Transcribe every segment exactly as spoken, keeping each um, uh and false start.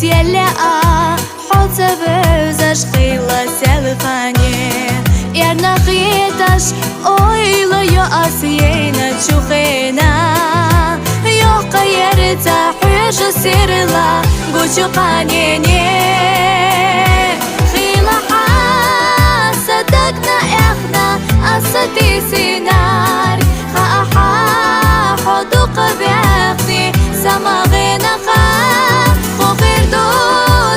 Селлаа хьо ца вевзаш хилла селхане, эрна хеташ ойла йоас ена чухена. Йохка ерца хьуж сирла гучу канене. Хила хаса дагна эхна аса тисинар. Ха-аха, хьо дукха бехни, самагъена ха, хохир ду,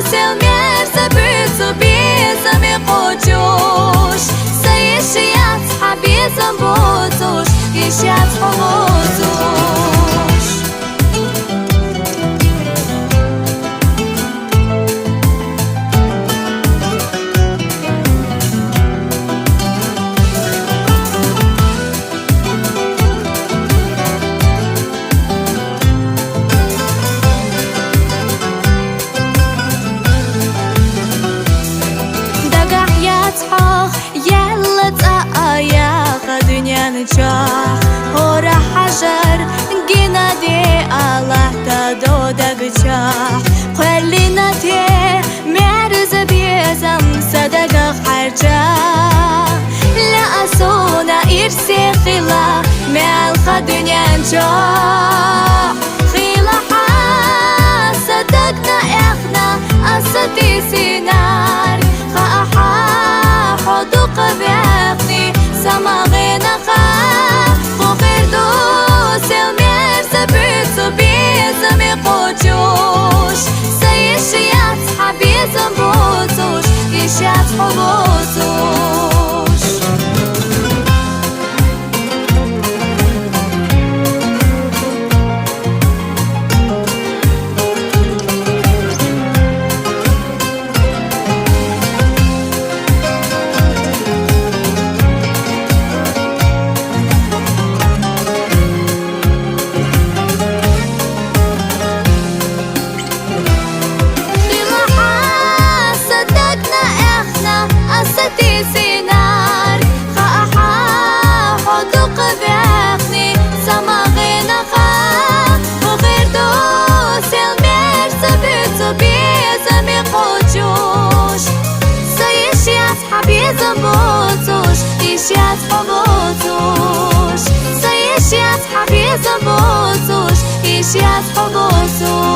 сел мерса буцу, бизами къочуш. Са иш яц, хьа бизам буцуш, иш яц хьо буцуш. Дагахь яц хьох, елла цӀа а яха дуьнен чохь, хӀора хьажар гина де Аллахь та додагчохь. Кхоьллина те мерза безам са дагах хьаьрча. Ла а суна ирсе хила мел ха дуьнен чохь. Хила хьа са дагна эхна аса тисинар. Ха-аха, хьо дукха вехни, самагъена ха, хохир ду, сел мерса буцу, бизами къочуш. Са иш яц, хьа бизам буцуш, иш яц хьо буцуш. Хила хьа са дагна эхна аса тисинар. Ха-аха, хьо дукха вехни, самагъена ха, хохир ду, сел мерса буцу, бизами къочуш. Са иш яц, хьа бизам буцуш, иш яц хьо буцуш. Са иш яц, хьа бизам буцуш, иш яц хьо буцуш.